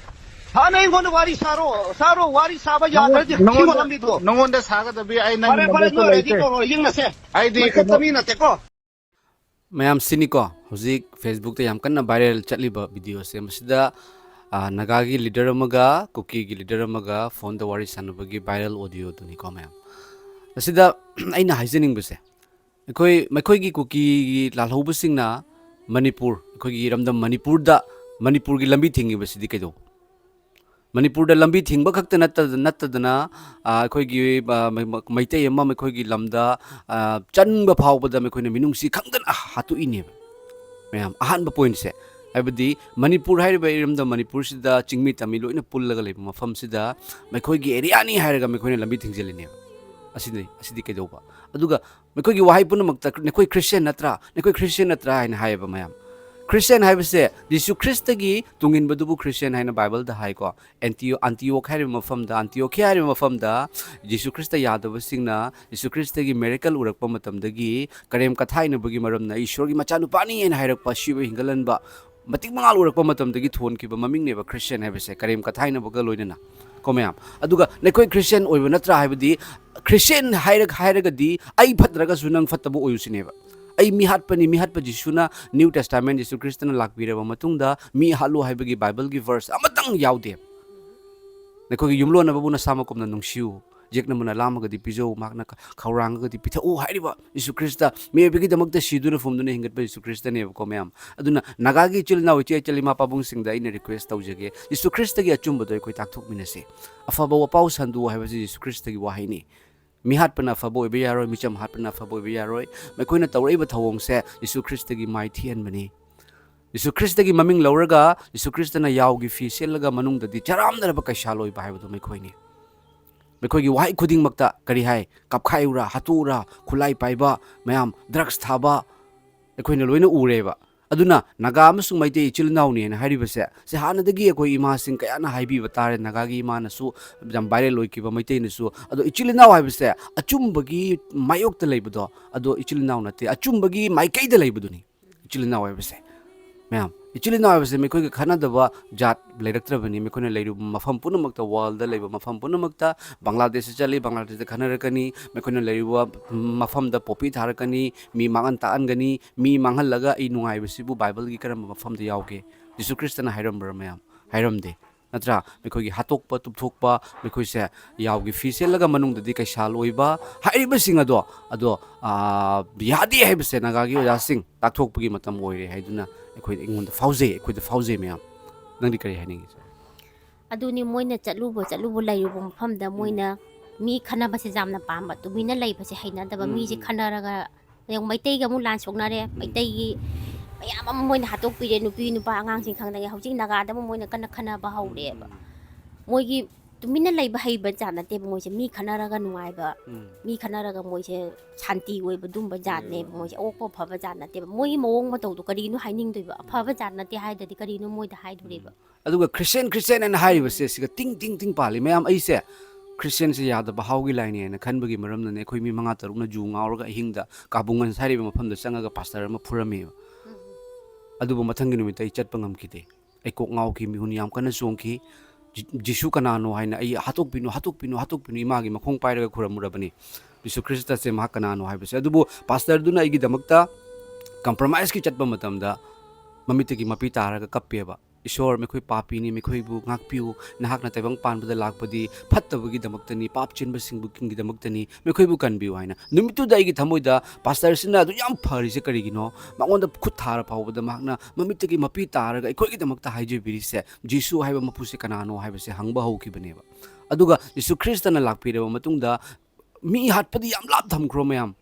ꯍꯥꯟꯅ ꯑꯩꯉꯣꯟꯗ ꯋꯥꯔꯤ ꯁꯥꯔꯣ, ꯁꯥꯔꯣ, ꯋꯥꯔꯤ ꯁꯥꯕ ꯅꯪꯉꯣꯟ-, ꯌꯥꯗ꯭ꯔꯗꯤ ꯊꯤꯡꯉꯣ ꯅꯪꯉꯣꯟꯗ, ꯂꯝꯕꯤꯗꯣ꯫ ꯅꯪꯉꯣꯟꯗ ꯁꯥꯒꯗꯕꯤ ꯑꯩ ꯅꯪꯒꯤ ꯐꯔꯦ, ꯐꯔꯦ, numberꯁꯨ ꯅꯣꯏ ready ꯂꯩꯇꯦ꯫ ꯇꯧꯔꯣ, ꯌꯦꯡꯅꯁꯦ꯫ ꯑꯩꯗꯤ ꯅꯣꯏ ꯈꯛꯇ ꯀꯩꯅꯣ ꯃꯤ ꯅꯠꯇꯦꯀꯣ꯫ ꯃꯌꯥꯝꯁꯤꯅꯤꯀꯣ ꯍꯧꯖꯤꯛ Facebookꯇ ꯌꯥꯝ ꯀꯟꯅ viral ꯆꯠꯂꯤꯕ videoꯁꯦ꯫ ꯃꯁꯤꯗ, ꯑ, ꯅꯥꯒꯥꯒꯤ leader ꯑꯃꯒ ꯀꯨꯀꯤꯒꯤ leader ꯑꯃꯒ phoneꯗ ꯋꯥꯔꯤ ꯁꯥꯟꯅꯕꯒꯤ viral audioꯗꯨꯅꯤꯀꯣ ꯃꯌꯥꯝ꯫ ꯃꯁꯤꯗ ꯑꯩꯅ ꯍꯥꯏꯖꯅꯤꯡꯕꯁꯦ, ꯑꯩꯈꯣꯏ, ꯃꯈꯣꯏꯒꯤ ꯀꯨꯀꯤꯒꯤ ꯂꯥꯜꯍꯧꯕꯁꯤꯡꯅ ꯃꯅꯤꯄꯨꯔ, ꯑꯩꯈꯣꯏꯒꯤ ꯏꯔꯝꯗꯝ ꯃꯅꯤꯄꯨꯔꯗ, ꯃꯅꯤꯄꯨꯔꯒꯤ ꯂꯝꯕꯤ ꯊꯤꯡꯉꯤꯕꯁꯤꯗꯤ ꯀꯩꯗꯧꯕ? ꯃꯅꯤꯄꯨꯔꯗ ꯂꯝꯕꯤ ꯊꯤꯡꯕ ꯈꯛꯇ ꯅꯠꯇ-, ꯅꯠꯇꯗꯅ, ꯑ, ꯑꯩꯈꯣꯏꯒꯤ, ꯑ, ꯃ-, ꯃ-, ꯃꯩꯇꯩ ꯑꯃ ꯑꯩꯈꯣꯏꯒꯤ ꯂꯝꯗ, ꯑ, ꯆꯟꯕ ꯐꯥꯎꯕꯗ ꯃꯈꯣꯏꯅ ꯃꯤꯅꯨꯡꯁꯤ ꯈꯪꯗꯅ, ꯑ, ꯍꯥꯠꯇꯣꯛꯏꯅꯦꯕ ꯃꯌꯥꯝ꯫ ꯑꯍꯥꯟꯕ ꯄꯣꯏꯟꯠꯁꯦ, ꯍꯥꯏꯕꯗꯤ ꯃꯅꯤꯄꯨꯔ ꯍꯥꯏꯔꯤꯕ ꯏꯔꯝꯗꯝ ꯃꯅꯤꯄꯨꯔꯁꯤꯗ ꯆꯤꯡꯃꯤ ꯇꯝꯃꯤ ꯂꯣꯏꯅ ꯄꯨꯜꯂꯒ ꯂꯩꯕ ꯃꯐꯝꯁꯤꯗ ꯃꯈꯣꯏꯒꯤ ꯑꯦꯔꯤꯌꯥꯅꯤ ꯍꯥꯏꯔꯒ ꯃꯈꯣꯏꯅ ꯂꯝꯕꯤ ꯊꯤꯡꯖꯤꯜꯂꯤꯅꯦꯕ꯫ ꯑꯁꯤꯅꯤ, ꯑꯁꯤꯗꯤ ꯀꯩꯗꯧꯕ? ꯑꯗꯨꯒ ꯃꯈꯣꯏꯒꯤ ꯋꯥꯍꯩ ꯄꯨꯝꯅꯃꯛꯇ, "ꯅꯈꯣꯏ ꯈ꯭ꯔꯤꯁꯇꯤꯌꯥꯟ ꯅꯠꯇ꯭ꯔꯥ? ꯅꯈꯣꯏ ꯈ꯭ꯔꯤꯁꯇꯤꯌꯥꯟ ꯅꯠꯇ꯭ꯔꯥ?" ꯍꯥꯏꯅ ꯍꯥꯏꯌꯦꯕ ꯃꯌꯥꯝ꯫ ꯈ꯭ꯔꯤꯁꯇꯤꯌꯥꯟ ꯍꯥꯏꯕꯁꯦ ꯖꯤꯁꯨ ꯈ꯭ꯔꯤꯁꯇꯒꯤ ꯇꯨꯡꯏꯟꯕꯗꯨꯕꯨ ꯈ꯭ꯔꯤꯁꯇꯤꯌꯥꯟ ꯍꯥꯏꯅ ꯕꯥꯏꯕꯜꯗ ꯍꯥꯏꯀꯣ꯫ ꯑꯦꯟꯇꯤꯌꯣ-, ꯑꯟꯇꯤꯌꯣꯛ ꯍꯥꯏꯔꯤꯕ ꯃꯐꯝꯗ, ꯑꯟꯇꯤꯌꯣꯈꯤꯌꯥ ꯍꯥꯏꯔꯤꯕ ꯃꯐꯝꯗ ꯖꯤꯁꯨ ꯈ꯭ꯔꯤꯁꯇ ꯌꯥꯗꯕꯁꯤꯡꯅ ꯖꯤꯁꯨ ꯈ꯭ꯔꯤꯁꯇꯒꯤ ꯃꯤꯔꯦꯀꯜ ꯎꯔꯛꯄ ꯃꯇꯝꯗꯒꯤ ꯀꯔꯦꯝ ꯀꯊꯥꯏꯅꯕꯒꯤ ꯃꯔꯝꯅ ꯏꯁꯣꯔꯒꯤ ꯃꯆꯥꯅꯨꯄꯥꯅꯤ ꯍꯥꯏꯅ ꯍꯥꯏꯔꯛꯄ, ꯑꯁꯤꯕ ꯍꯤꯡꯒꯠꯍꯟꯕ, ꯃꯇꯤꯛ ꯃꯉꯥꯜ ꯎꯔꯛꯄ ꯃꯇꯝꯗꯒꯤ ꯊꯣꯟꯈꯤꯕ ꯃꯃꯤꯡꯅꯦꯕ ꯈ꯭ꯔꯤꯁꯇꯤꯌꯥꯟ ꯍꯥꯏꯕꯁꯦ, ꯀꯔꯦꯝ ꯀꯊꯥꯏꯅꯕꯒ ꯂꯣꯏꯅꯅ ꯀꯣ ꯃꯌꯥꯝ꯫ ꯑꯗꯨꯒ "ꯅꯈꯣꯏ ꯈ꯭ꯔꯤꯁꯇꯤꯌꯥꯟ ꯑꯣꯏꯕ ꯅꯠꯇ꯭ꯔꯥ?" ꯍꯥꯏꯕꯗꯤ ꯈ꯭ꯔꯤꯁꯇꯤꯌꯥꯟ ꯍꯥꯏꯔ-, ꯍꯥꯏꯔꯒꯗꯤ ꯑꯩ ꯐꯠꯇ꯭ꯔꯒꯁꯨ ꯅꯪ ꯐꯠꯇꯕ ꯑꯣꯏꯌꯨ ꯁꯤꯅꯦꯕ꯫ ꯑꯩ ꯃꯤ ꯍꯥꯠꯄꯅꯤ, ꯃꯤ ꯍꯥꯠꯄ ꯖꯤꯁꯨꯅ, ꯅ꯭ꯌꯨ ꯇꯦꯁꯇꯥꯃꯦꯟ ꯖꯤꯁꯨ ꯈ꯭ꯔꯤꯁꯇꯅ ꯂꯥꯛꯄꯤꯔꯕ ꯃꯇꯨꯡꯗ ꯃꯤ ꯍꯥꯠꯂꯨ ꯍꯥꯏꯕꯒꯤ ꯕꯥꯏꯕꯜꯒꯤ ꯚꯔꯁ ꯑꯃꯇꯪ ꯌꯥꯎꯗꯦ꯫ "ꯅꯈꯣꯏꯒꯤ ꯌꯨꯝꯂꯣꯟꯅꯕꯕꯨ ꯅꯁꯥꯃꯛꯀꯨꯝꯅ ꯅꯨꯡꯁꯤꯌꯨ, ꯌꯦꯛꯅꯕꯅ ꯂꯥꯝꯃꯒꯗꯤ ꯄꯤꯖꯧ, ꯃꯍꯥꯛꯅ ꯈ-, ꯈꯧꯔꯥꯡꯉꯒꯗꯤ ꯄꯤꯊꯛꯎ" ꯍꯥꯏꯔꯤꯕ ꯖꯤꯁꯨ ꯈ꯭ꯔꯤꯁꯇ, ꯃꯤꯑꯣꯏꯕꯒꯤꯗꯃꯛꯇ ꯁꯤꯗꯨꯅ ꯐꯨꯝꯗꯨꯅ ꯍꯤꯡꯒꯠꯄ ꯖꯤꯁꯨ ꯈ꯭ꯔꯤꯁꯇꯅꯦꯕꯀꯣ ꯃꯌꯥꯝ꯫ ꯑꯗꯨꯅ ꯅꯥꯒꯥꯒꯤ ꯏꯆꯤꯜ ꯏꯅꯥꯎ, ꯏꯆꯦ ꯏꯆꯜ, ꯏꯃꯥ ꯄꯥꯕꯨꯡꯁꯤꯡꯗ ꯑꯩꯅ ꯔꯤꯀ꯭ꯋꯦꯁ ꯇꯧꯖꯒꯦ, ꯖꯤꯁꯨ ꯈ꯭ꯔꯤꯁꯇꯒꯤ ꯑꯆꯨꯝꯕꯗꯣ ꯑꯩꯈꯣꯏ ꯇꯥꯛꯊꯣꯛꯃꯤꯟꯅꯁꯤ꯫ "ꯑꯐꯕ ꯋꯥꯄꯥꯎ ꯁꯟꯗꯣꯛꯎ" ꯍꯥꯏꯕꯁꯤ ꯖꯤꯁꯨ ꯈ꯭ꯔꯤꯁꯇꯒꯤ ꯋꯥꯍꯩꯅꯤ꯫ "ꯃꯤ ꯍꯥꯠꯄꯅ ꯑꯐꯕ ꯑꯣꯏꯕ ꯌꯥꯔꯣꯏ, ꯃꯤꯆꯝ ꯍꯥꯠꯄꯅ ꯑꯐꯕ ꯑꯣꯏꯕ ꯌꯥꯔꯣꯏ"꯫ ꯃꯈꯣꯏꯅ ꯇꯧꯔꯛꯏꯕ ꯊꯧꯑꯣꯡꯁꯦ ꯖꯤꯁꯨ ꯈ꯭ꯔꯤꯁꯇꯒꯤ ꯃꯥꯏ ꯊꯤꯍꯟꯕꯅꯤ꯫ ꯖꯤꯁꯨ ꯈ꯭ꯔꯤꯁꯇꯒꯤ ꯃꯃꯤꯡ ꯂꯧꯔꯒ ꯖꯤꯁꯨ ꯈ꯭ꯔꯤꯁꯇꯅ ꯌꯥꯎꯒꯤ ꯐꯤ ꯁꯦꯠꯂꯒ ꯃꯅꯨꯡꯗꯗꯤ ꯆꯔꯥꯝꯅꯔꯕ ꯀꯩꯁꯥꯜ ꯑꯣꯏꯕ ꯍꯥꯏꯕꯗꯨ ꯃꯈꯣꯏꯅꯤ꯫ ꯃꯈꯣꯏꯒꯤ ꯋꯥꯍꯩ ꯈꯨꯗꯤꯡꯃꯛꯇ ꯀꯔꯤ ꯍꯥꯏ? ꯀꯥꯞꯈꯥꯏꯎꯔꯥ, ꯍꯥꯠꯇꯣꯛꯎꯔꯥ, ꯈꯨꯠꯂꯥꯏ ꯄꯥꯏꯕ ꯃꯌꯥꯝ, ꯗ꯭ꯔꯒꯁ ꯊꯥꯕ, ꯑꯩꯈꯣꯏꯅ ꯂꯣꯏꯅ ꯎꯔꯦꯕ꯫ ꯑꯗꯨꯅ ꯅꯥꯒꯥ ꯑꯃꯁꯨꯡ ꯃꯩꯇꯩ ꯏꯆꯤꯜ ꯏꯅꯥꯎꯅꯤ ꯍꯥꯏꯅ ꯍꯥꯏꯔꯤꯕꯁꯦ, ꯁꯤ ꯍꯥꯟꯅꯗꯒꯤ ꯑꯩꯈꯣꯏ ꯏꯃꯥꯁꯤꯡ ꯀꯌꯥꯅ ꯍꯥꯏꯕꯤꯕ ꯇꯥꯔꯦ, ꯅꯥꯒꯥꯒꯤ ꯏꯃꯥꯅꯁꯨ, ꯌꯥꯝ ꯚꯥꯏꯔꯦꯜ ꯑꯣꯏꯈꯤꯕ ꯃꯩꯇꯩꯅꯁꯨ꯫ ꯑꯗꯣ ꯏꯆꯤꯜ ꯏꯅꯥꯎ ꯍꯥꯏꯕꯁꯦ ꯑꯆꯨꯝꯕꯒꯤ ꯃꯥꯌꯣꯛꯇ ꯂꯩꯕꯗꯣ, ꯑꯗꯣ ꯏꯆꯤꯜ ꯏꯅꯥꯎ ꯅꯠꯇꯦ, ꯑꯆꯨꯝꯕꯒꯤ ꯃꯥꯏꯀꯩꯗ ꯂꯩꯕꯗꯨꯅꯤ ꯏꯆꯤꯜ ꯏꯅꯥꯎ ꯍꯥꯏꯕꯁꯦ꯫ ꯃꯌꯥꯝ, ꯏꯆꯤꯜ ꯏꯅꯥꯎ ꯍꯥꯏꯕꯁꯦ ꯃꯈꯣꯏꯒ ꯈꯠꯅꯗꯕ ꯖꯥꯠ ꯂꯩꯔꯛꯇ꯭ꯔꯕꯅꯤ꯫ ꯃꯈꯣꯏꯅ ꯂꯩꯔꯤꯕ ꯃꯐꯝ ꯄꯨꯝꯅꯃꯛꯇ, ꯋꯥꯔꯜꯗ ꯂꯩꯕ ꯃꯐꯝ ꯄꯨꯝꯅꯃꯛꯇ, ꯕꯪꯒ꯭ꯂꯥꯗꯦꯁꯇ ꯆꯠꯂꯤ, ꯕꯪꯒ꯭ꯂꯥꯗꯦꯁꯇ ꯈꯠꯅꯔꯛꯀꯅꯤ, ꯃꯈꯣꯏꯅ ꯂꯩꯔꯤꯕ ꯃꯐꯝꯗ ꯄꯣꯄꯤ ꯊꯥꯔꯛꯀꯅꯤ, ꯃꯤ ꯃꯥꯡꯍꯟ ꯇꯥꯛꯍꯟꯒꯅꯤ, ꯃꯤ ꯃꯥꯡꯍꯜꯂꯒ ꯑꯩ ꯅꯨꯡꯉꯥꯏꯕꯁꯤꯕꯨ ꯕꯥꯏꯕꯜꯒꯤ ꯀꯔꯝꯕ ꯃꯐꯝꯗ ꯌꯥꯎꯒꯦ? ꯖꯤꯁꯨ ꯈ꯭ꯔꯤꯁꯇꯅ ꯍꯥꯏꯔꯝꯕ꯭ꯔꯥ ꯃꯌꯥꯝ? ꯍꯥꯏꯔꯝꯗꯦ꯫ ꯅꯠꯇ꯭ꯔꯥ? ꯃꯈꯣꯏꯒꯤ ꯍꯥꯠꯇꯣꯛꯄ, ꯇꯨꯞꯊꯣꯛꯄ, ꯃꯈꯣꯏꯁꯦ ꯌꯥꯎꯒꯤ ꯐꯤ ꯁꯦꯠꯂꯒ ꯃꯅꯨꯡꯗꯗꯤ ꯀꯩꯁꯥꯜ ꯑꯣꯏꯕ ꯍꯥꯏꯔꯤꯕꯁꯤꯡ ꯑꯗꯣ, ꯑꯗꯣ, ꯑꯥ, ꯌꯥꯗꯦ ꯍꯥꯏꯕꯁꯦ ꯅꯥꯒꯥꯒꯤ ꯑꯣꯖꯥꯁꯤꯡ ꯇꯥꯛꯊꯣꯛꯄꯒꯤ ꯃꯇꯝ ꯑꯣꯏꯔꯦ ꯍꯥꯏꯗꯨꯅ ꯑꯩꯈꯣꯏꯗ, ꯑꯩꯉꯣꯟꯗ ꯐꯥꯎꯖꯩ, ꯑꯩꯈꯣꯏꯗ ꯐꯥꯎꯖꯩ ꯃꯌꯥꯝ꯫ ꯅꯪꯗꯤ ꯀꯔꯤ ꯍꯥꯏꯅꯤꯡꯉꯤ? ꯑꯗꯨꯅꯤ, ꯃꯣꯏꯅ ꯆꯠꯂꯨꯕ ꯆꯠꯂꯨꯕ ꯂꯩꯔꯨꯕ ꯃꯐꯝꯗ ꯃꯣꯏꯅ ꯃꯤ ꯈꯟꯅꯕꯁꯦ ꯌꯥꯝꯅ ꯄꯥꯝꯕ, ꯇꯨꯃꯤꯟꯅ ꯂꯩꯕꯁꯦ ꯍꯩꯅꯗꯕ꯫ ꯎꯝ, ꯃꯤꯁꯦ ꯎꯝ꯫ ꯈꯟꯅꯔꯒ, ꯍꯌꯦꯡ ꯃꯩꯇꯩꯒ ꯑꯃꯨꯛ ꯂꯥꯟ ꯁꯣꯛꯅꯔꯦ, ꯃꯩꯇꯩꯒꯤ ꯃꯌꯥꯝ ꯑꯃ ꯃꯣꯏꯅ ꯍꯥꯠꯇꯣꯛꯄꯤꯔꯦ, ꯅꯨꯄꯤ ꯅꯨꯄꯥ ꯑꯉꯥꯡꯁꯤꯡ ꯈꯪꯗꯉꯩ꯫ ꯍꯧꯖꯤꯛ ꯅꯥꯒꯥꯗ ꯑꯃꯨꯛ ꯃꯣꯏꯅ ꯀꯟꯅ ꯈꯟꯅꯕ ꯍꯧꯔꯦꯕ꯫ ꯃꯣꯏꯒꯤ ꯇꯨꯃꯤꯟꯅ ꯂꯩꯕ ꯍꯩꯕ ꯖꯥꯠ ꯅꯠꯇꯦꯕ ꯃꯣꯏꯁꯦ꯫ ꯃꯤ ꯈꯟꯅꯔꯒ ꯅꯨꯡꯉꯥꯏꯕ, ꯎꯝ꯫ ꯃꯤ ꯈꯟꯅꯔꯒ ꯃꯣꯏꯁꯦ ꯁꯥꯟꯇꯤ ꯑꯣꯏꯕ ꯑꯗꯨꯝꯕ ꯖꯥꯠꯅꯦꯕ ꯎꯝ꯫ ꯃꯣꯏꯁꯦ꯫ ꯑꯣꯛꯄ ꯐꯕ ꯖꯥꯠ ꯅꯠꯇꯦꯕ꯫ ꯃꯣꯏꯒꯤ ꯃꯑꯣꯡ ꯃꯇꯧꯗꯣ ꯀꯔꯤꯅꯣ ꯍꯥꯏꯅꯤꯡꯗꯣꯏꯕ? ꯑꯐꯕ ꯖꯥꯠ ꯅꯠꯇꯦ ꯍꯥꯏꯗ꯭ꯔꯗꯤ ꯀꯔꯤꯅꯣ ꯃꯣꯏꯗ ꯍꯥꯏꯗꯣꯔꯤꯕ? ꯑꯗꯨꯒ ꯈ꯭ꯔꯤꯁꯇꯤꯌꯥꯟ, ꯈ꯭ꯔꯤꯁꯇꯤꯌꯥꯟ ꯍꯥꯏꯅ ꯍꯥꯏꯔꯤꯕꯁꯦ ꯁꯤꯒ ꯇꯤꯡ ꯇꯤꯡ ꯇꯤꯡ ꯄꯥꯜꯂꯤ꯫ ꯃꯌꯥꯝ, ꯑꯩꯁꯦ ꯈ꯭ꯔꯤꯁꯇꯤꯌꯥꯟꯁꯦ ꯌꯥꯗꯕ ꯍꯥꯎꯒꯤ ꯂꯥꯏꯅꯦꯅ ꯈꯟꯕꯒꯤ ꯃꯔꯝꯅꯅꯦ ꯑꯩꯈꯣꯏ ꯃꯤ ꯃꯉꯥ ꯇꯔꯨꯛꯅ ꯖꯨ ꯉꯥꯎꯔꯒ ꯑꯍꯤꯡꯗ ꯀꯥꯕꯨꯡꯒꯟꯁ ꯍꯥꯏꯔꯤꯕ ꯃꯐꯝꯗ ꯆꯪꯉꯒ ꯄꯥꯁꯇꯔ ꯑꯃ ꯐꯨꯔꯝꯃꯦꯕ꯫ ꯑꯗꯨꯕꯨ ꯃꯊꯪꯒꯤ ꯅꯨꯃꯤꯠꯇ ꯑꯩ ꯆꯠꯄ ꯉꯝꯈꯤꯗꯦ꯫ ꯑꯩ ꯀꯣꯛ ꯉꯥꯎꯈꯤ, ꯃꯤꯍꯨꯟ ꯌꯥꯝ ꯀꯟꯅ ꯆꯣꯡꯈꯤ꯫ ꯖꯤ-, ꯖꯤꯁꯨ ꯀꯅꯥꯅꯣ ꯍꯥꯏꯅ ꯑꯩ, "ꯍꯥꯠꯇꯣꯛꯄꯤꯅꯨ, ꯍꯥꯠꯇꯣꯛꯄꯤꯅꯨ, ꯍꯥꯠꯇꯣꯛꯄꯤꯅꯨ", ꯏꯃꯥꯒꯤ ꯃꯈꯣꯡ ꯄꯥꯏꯔꯒ ꯈꯨꯔꯝꯃꯨꯔꯕꯅꯤ꯫ ꯖꯤꯁꯨ ꯈ꯭ꯔꯤꯁꯇꯁꯦ ꯃꯍꯥꯛ ꯀꯅꯥꯅꯣ ꯍꯥꯏꯕꯁꯦ꯫ ꯑꯗꯨꯕꯨ ꯄꯥꯁꯇꯔꯗꯨꯅ ꯑꯩꯒꯤꯗꯃꯛꯇ ꯀꯝꯄ꯭ꯔꯣꯃꯥꯏꯁꯀꯤ ꯆꯠꯄ ꯃꯇꯝꯗ ꯃꯃꯤꯠꯇꯒꯤ ꯃꯄꯤ ꯇꯥꯔꯒ ꯀꯞꯄꯦꯕ꯫ "ꯏꯁꯣꯔ, ꯃꯈꯣꯏ ꯄꯥꯄꯤꯅꯤ, ꯃꯈꯣꯏꯕꯨ ꯉꯥꯛꯄꯤꯌꯨ, ꯅꯍꯥꯛꯅ ꯇꯥꯏꯕꯪ ꯄꯥꯟꯕꯗ ꯂꯥꯛꯄꯗꯤ ꯐꯠꯇꯕꯒꯤꯗꯃꯛꯇꯅꯤ, ꯄꯥꯞ ꯆꯦꯟꯕꯁꯤꯡꯕꯨꯒꯤꯗꯃꯛꯇꯅꯤ, ꯃꯈꯣꯏꯕꯨ ꯀꯟꯕꯤꯌꯨ" ꯍꯥꯏꯅ꯫ ꯅꯨꯃꯤꯠꯇꯨꯗ ꯑꯩꯒꯤ ꯊꯃꯣꯏꯗ ꯄꯥꯁꯇꯔꯁꯤꯅ ꯑꯗꯨ ꯌꯥꯝ ꯐꯔꯤꯁꯦ ꯀꯔꯤꯒꯤꯅꯣ? ꯃꯉꯣꯟꯗ ꯈꯨꯠ ꯊꯥꯔ ꯐꯥꯎꯕꯗ ꯃꯍꯥꯛꯅ ꯃꯃꯤꯠꯇꯒꯤ ꯃꯄꯤ ꯇꯥꯔꯒ ꯑꯩꯈꯣꯏꯒꯤꯗꯃꯛꯇ ꯍꯥꯏꯖꯕꯤꯔꯤꯁꯦ, ꯖꯤꯁꯨ ꯍꯥꯏꯕ ꯃꯄꯨꯁꯦ ꯀꯅꯥꯅꯣ ꯍꯥꯏꯕꯁꯦ ꯍꯪꯕ ꯍꯧꯈꯤꯕꯅꯦꯕ꯫ ꯑꯗꯨꯒ ꯖꯤꯁꯨ ꯈ꯭ꯔꯤꯁꯇꯅ ꯂꯥꯛꯄꯤꯔꯕ ꯃꯇꯨꯡꯗ ꯃꯤ ꯍꯥꯠꯄꯗꯤ ꯌꯥꯝ ꯂꯥꯞ ꯊꯝꯈ꯭ꯔꯣ ꯃꯌꯥꯝ꯫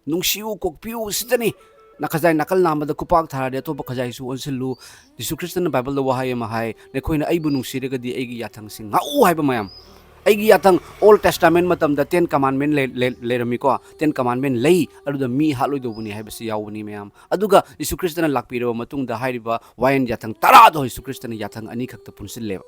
ꯅꯨꯡꯁꯤꯌꯨ, ꯀꯣꯛꯄꯤꯌꯨ ꯁꯤꯇꯅꯤ꯫ ꯅꯈꯖꯥꯏ ꯅꯥꯀꯜ ꯅꯥꯝꯃꯗ ꯈꯨꯄꯥꯛ ꯊꯥꯔꯗꯤ ꯑꯇꯣꯞꯄ ꯈꯖꯥꯏꯁꯨ ꯑꯣꯟꯁꯤꯜꯂꯨ꯫ ꯖꯤꯁꯨ ꯈ꯭ꯔꯤꯁꯇꯅ ꯕꯥꯏꯕꯜꯗ ꯋꯥꯍꯩ ꯑꯃ ꯍꯥꯏ, "ꯅꯈꯣꯏꯅ ꯑꯩꯕꯨ ꯅꯨꯡꯁꯤꯔꯒꯗꯤ ꯑꯩꯒꯤ ꯌꯥꯊꯪꯁꯤꯡ ꯉꯥꯛꯎ" ꯍꯥꯏꯕ ꯃꯌꯥꯝ꯫ ꯑꯩꯒꯤ ꯌꯥꯊꯪ, Old Testament ꯃꯇꯝꯗ Ten Commandment ꯂꯩ-, ꯂꯩ-, ꯂꯩꯔꯝꯃꯤꯀꯣ꯫ Ten Commandment ꯂꯩ, ꯑꯗꯨꯗ ꯃꯤ ꯍꯥꯠꯂꯣꯏꯗꯧꯕꯅꯤ ꯍꯥꯏꯕꯁꯤ ꯌꯥꯎꯕꯅꯤ ꯃꯌꯥꯝ꯫ ꯑꯗꯨꯒ ꯖꯤꯁꯨ ꯈ꯭ꯔꯤꯁꯇꯅ ꯂꯥꯛꯄꯤꯔꯕ ꯃꯇꯨꯡꯗ ꯍꯥꯏꯔꯤꯕ ꯋꯥꯌꯦꯟ ꯌꯥꯊꯪ ꯇꯔꯥꯗꯣ ꯖꯤꯁꯨ ꯈ꯭ꯔꯤꯁꯇꯅ ꯌꯥꯊꯪ ꯑꯅꯤꯈꯛꯇ ꯄꯨꯟꯁꯤꯜꯂꯦꯕ꯫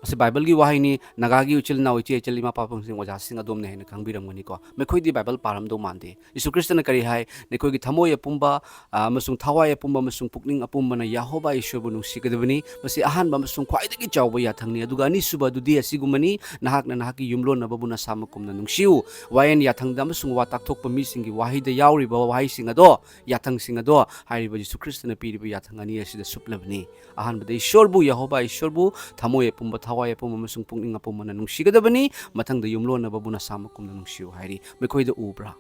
ꯃꯁꯤ ꯕꯥꯏꯕꯜꯒꯤ ꯋꯥꯍꯩꯅꯤ꯫ ꯅꯥꯒꯥꯒꯤ ꯏꯆꯤꯜ ꯏꯅꯥꯎ, ꯏꯆꯦ ꯏꯆꯜ, ꯏꯃꯥ ꯏꯄꯥꯁꯤꯡ, ꯑꯣꯖꯥꯁꯤꯡ ꯑꯗꯣꯝꯅ ꯍꯦꯟꯅ ꯈꯪꯕꯤꯔꯝꯒꯅꯤꯀꯣ꯫ ꯃꯈꯣꯏꯗꯤ ꯕꯥꯏꯕꯜ ꯄꯥꯔꯝꯗꯧ ꯃꯥꯟꯗꯦ꯫ ꯖꯤꯁꯨ ꯈ꯭ꯔꯤꯁꯇꯅ ꯀꯔꯤ ꯍꯥꯏ? "ꯅꯈꯣꯏꯒꯤ ꯊꯃꯣꯏ ꯑꯄꯨꯝꯕ, ꯑ, ꯑꯃꯁꯨꯡ ꯊꯋꯥꯏ ꯑꯄꯨꯝꯕ ꯑꯃꯁꯨꯡ ꯄꯨꯛꯅꯤꯡ ꯑꯄꯨꯝꯕꯅ ꯌꯦꯍꯣꯚꯥ ꯏꯁꯣꯔꯕꯨ ꯅꯨꯡꯁꯤꯒꯗꯕꯅꯤ꯫ ꯃꯁꯤ ꯑꯍꯥꯟꯕ ꯑꯃꯁꯨꯡ ꯈ꯭ꯋꯥꯏꯗꯒꯤ ꯆꯥꯎꯕ ꯌꯥꯊꯪꯅꯤ꯫ ꯑꯗꯨꯒ ꯑꯅꯤꯁꯨꯕ ꯑꯗꯨꯗꯤ ꯑꯁꯤꯒꯨꯝꯕꯅꯤ, ꯅꯍꯥꯛꯅ ꯅꯍꯥꯛꯀꯤ ꯌꯨꯝꯂꯣꯟꯅꯕꯕꯨ ꯅꯁꯥꯃꯛꯀꯨꯝꯅ ꯅꯨꯡꯁꯤꯌꯨ"꯫ ꯋꯥꯌꯦꯟ ꯌꯥꯊꯪꯗ ꯑꯃꯁꯨꯡ ꯋꯥ ꯇꯥꯛꯊꯣꯛꯄ ꯃꯤꯁꯤꯡꯒꯤ ꯋꯥꯍꯩꯗ ꯌꯥꯎꯔꯤꯕ ꯋꯥꯍꯩꯁꯤꯡ ꯑꯗꯣ, ꯌꯥꯊꯪꯁꯤꯡ ꯑꯗꯣ ꯍꯥꯏꯔꯤꯕ ꯖꯤꯁꯨ ꯈ꯭ꯔꯤꯁꯇꯅ ꯄꯤꯔꯤꯕ ꯌꯥꯊꯪ ꯑꯅꯤ ꯑꯁꯤꯗ ꯁꯨꯞꯂꯕꯅꯤ꯫ ꯑꯍꯥꯟꯕꯗ ꯏꯁꯣꯔꯕꯨ, ꯌꯦꯍꯣꯚꯥ ꯏꯁꯣꯔꯕꯨ ꯊꯃꯣꯏ ꯑꯄꯨꯝꯕ, ꯊꯋꯥꯏ ꯑꯄꯨꯝꯕ ꯑꯃꯁꯨꯡ ꯄꯨꯛꯅꯤꯡ ꯑꯄꯨꯝꯕꯅ ꯅꯨꯡꯁꯤꯒꯗꯕꯅꯤ꯫ ꯃꯊꯪꯗ ꯌꯨꯝꯂꯣꯟꯅꯕꯕꯨ ꯅꯁꯥꯃꯛꯀꯨꯝꯅ ꯅꯨꯡꯁꯤꯌꯨ ꯍꯥꯏꯔꯤ꯫ ꯃꯈꯣꯏꯗ ꯎꯕ꯭ꯔꯥ?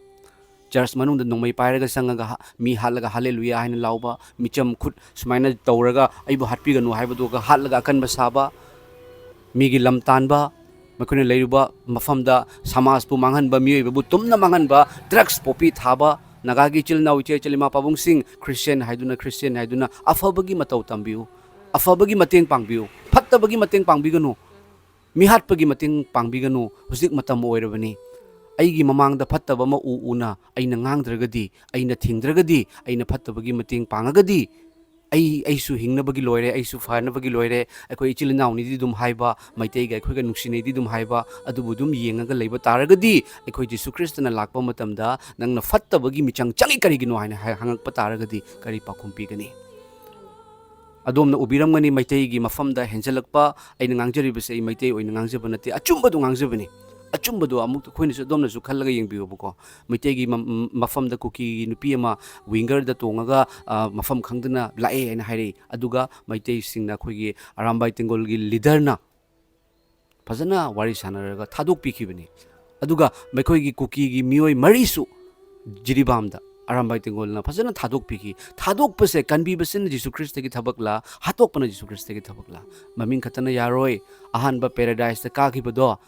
ꯆꯔꯆ ꯃꯅꯨꯡꯗ ꯅꯣꯡꯃꯩ ꯄꯥꯏꯔꯒ ꯆꯪꯉꯒ ꯍꯥ-, ꯃꯤ ꯍꯥꯠꯂꯒ "ꯍꯥꯂꯦꯂꯨꯌꯥ" ꯍꯥꯏꯅ ꯂꯥꯎꯕ, ꯃꯤꯆꯝ ꯈꯨꯠ ꯁꯨꯃꯥꯏꯅ ꯇꯧꯔꯒ "ꯑꯩꯕꯨ ꯍꯥꯠꯄꯤꯒꯅꯨ" ꯍꯥꯏꯕꯗꯨꯒ ꯍꯥꯠꯂꯒ ꯑꯀꯟꯕ ꯁꯥꯕ, ꯃꯤꯒꯤ ꯂꯝ ꯇꯥꯟꯕ, ꯃꯈꯣꯏꯅ ꯂꯩꯔꯤꯕ ꯃꯐꯝꯗ ꯁꯃꯥꯖꯄꯨ ꯃꯥꯡꯍꯟꯕ, ꯃꯤꯑꯣꯏꯕꯕꯨ ꯇꯨꯝꯅ ꯃꯥꯡꯍꯟꯕ, ꯗ꯭ꯔꯒꯁ ꯄꯣꯄꯤ ꯊꯥꯕ, ꯅꯥꯒꯥꯒꯤ ꯏꯆꯤꯜ ꯏꯅꯥꯎ ꯏꯆꯦ ꯏꯆꯜ ꯏꯃꯥ ꯄꯥꯕꯨꯡꯁꯤꯡ, ꯈ꯭ꯔꯤꯁꯇꯤꯌꯥꯟ ꯍꯥꯏꯗꯨꯅ, ꯈ꯭ꯔꯤꯁꯇꯤꯌꯥꯟ ꯍꯥꯏꯗꯨꯅ ꯑꯐꯕꯒꯤ ꯃꯇꯧ ꯇꯝꯕꯤꯌꯨ, ꯑꯐꯕꯒꯤ ꯃꯇꯦꯡ ꯄꯥꯡꯕꯤꯌꯨ, ꯐꯠꯇꯕꯒꯤ ꯃꯇꯦꯡ ꯄꯥꯡꯕꯤꯒꯅꯨ, ꯃꯤꯍꯥꯠꯄꯒꯤ ꯃꯇꯦꯡ ꯄꯥꯡꯕꯤꯒꯅꯨ꯫ ꯍꯧꯖꯤꯛ ꯃꯇꯝ ꯑꯣꯏꯔꯕꯅꯤ꯫ ꯑꯩꯒꯤ ꯃꯃꯥꯡꯗ ꯐꯠꯇꯕ ꯑꯃ ꯎ ꯎꯅ ꯑꯩꯅ ꯉꯥꯡꯗ꯭ꯔꯒꯗꯤ, ꯑꯩꯅ ꯊꯤꯡꯗ꯭ꯔꯒꯗꯤ, ꯑꯩꯅ ꯐꯠꯇꯕꯒꯤ ꯃꯇꯦꯡ ꯄꯥꯡꯉꯒꯗꯤ, ꯑꯩ, ꯑꯩꯁꯨ ꯍꯤꯡꯅꯕꯒꯤ ꯂꯣꯏꯔꯦ, ꯑꯩꯁꯨ ꯐꯅꯕꯒꯤ ꯂꯣꯏꯔꯦ, ꯑꯩꯈꯣꯏ ꯏꯆꯤꯜ ꯏꯅꯥꯎꯅꯤꯗꯤ ꯑꯗꯨꯝ ꯍꯥꯏꯕ, ꯃꯩꯇꯩꯒ ꯑꯩꯈꯣꯏꯒ ꯅꯨꯡꯁꯤꯅꯩꯗꯤ ꯑꯗꯨꯝ ꯍꯥꯏꯕ, ꯑꯗꯨꯕꯨ ꯑꯗꯨꯝ ꯌꯦꯡꯉꯒ ꯂꯩꯕ ꯇꯥꯔꯒꯗꯤ, ꯑꯩꯈꯣꯏ ꯖꯤꯁꯨ ꯈ꯭ꯔꯤꯁꯇꯅ ꯂꯥꯛꯄ ꯃꯇꯝꯗ ꯅꯪꯅ ꯐꯠꯇꯕꯒꯤ ꯃꯤꯆꯪ ꯆꯪꯉꯤ ꯀꯔꯤꯒꯤꯅꯣ ꯍꯥꯏꯅ ꯍꯥꯏ-, ꯍꯪꯉꯛꯄ ꯇꯥꯔꯒꯗꯤ ꯀꯔꯤ ꯄꯥꯎꯈꯨꯝ ꯄꯤꯒꯅꯤ? ꯑꯗꯣꯝꯅ ꯎꯕꯤꯔꯝꯒꯅꯤ, ꯃꯩꯇꯩꯒꯤ ꯃꯐꯝꯗ ꯍꯦꯟꯖꯜꯂꯛꯄ, ꯑꯩꯅ ꯉꯥꯡꯖꯔꯤꯕꯁꯦ ꯑꯩ ꯃꯩꯇꯩ ꯑꯣꯏꯅ ꯉꯥꯡꯖꯕ ꯅꯠꯇꯦ, ꯑꯆꯨꯝꯕꯗꯣ ꯉꯥꯡꯖꯕꯅꯤ꯫ ꯑꯆꯨꯝꯕꯗꯣ ꯑꯃꯨꯛ ꯑꯩꯈꯣꯏꯅꯁꯨ, ꯑꯗꯣꯝꯅꯁꯨ ꯈꯜꯂꯒ ꯌꯦꯡꯕꯤꯌꯨꯕꯀꯣ꯫ ꯃꯩꯇꯩꯒꯤ ꯃ-, ꯃꯐꯝꯗ ꯀꯨꯀꯤꯒꯤ ꯅꯨꯄꯤ ꯑꯃ ꯋꯤꯡꯒꯔꯗ ꯇꯣꯡꯉꯒ, ꯑ, ꯃꯐꯝ ꯈꯪꯗꯅ ꯂꯥꯛꯑꯦ ꯍꯥꯏꯅ ꯍꯥꯏꯔꯛꯏ꯫ ꯑꯗꯨꯒ ꯃꯩꯇꯩꯁꯤꯡꯅ, ꯑꯩꯈꯣꯏꯒꯤ ꯑꯔꯥꯝꯕꯥꯏ ꯇꯦꯡꯒꯣꯜꯒꯤ ꯂꯤꯗꯔꯅ ꯐꯖꯅ ꯋꯥꯔꯤ ꯁꯥꯟꯅꯔꯒ ꯊꯥꯗꯣꯛꯄꯤꯈꯤꯕꯅꯤ꯫ ꯑꯗꯨꯒ ꯃꯈꯣꯏꯒꯤ ꯀꯨꯀꯤꯒꯤ ꯃꯤꯑꯣꯏ ꯃꯔꯤꯁꯨ ꯖꯤꯔꯤꯕꯥꯝꯗ ꯑꯔꯥꯝꯕꯥꯏ ꯇꯦꯡꯒꯣꯜꯅ ꯐꯖꯅ ꯊꯥꯗꯣꯛꯄꯤꯈꯤ꯫ ꯊꯥꯗꯣꯛꯄꯁꯦ, ꯀꯟꯕꯤꯕꯁꯤꯅ ꯖꯤꯁꯨ ꯈ꯭ꯔꯤꯁꯇꯒꯤ ꯊꯕꯛꯂꯥ? ꯍꯥꯠꯇꯣꯛꯄꯅ ꯖꯤꯁꯨ ꯈ꯭ꯔꯤꯁꯇꯒꯤ ꯊꯕꯛꯂꯥ? ꯃꯃꯤꯡ ꯈꯛꯇꯅ ꯌꯥꯔꯣꯏ꯫ ꯑꯍꯥꯟꯕ ꯄꯦꯔꯥꯗꯥꯏꯁꯇ ꯀꯥꯈꯤꯕꯗꯣ,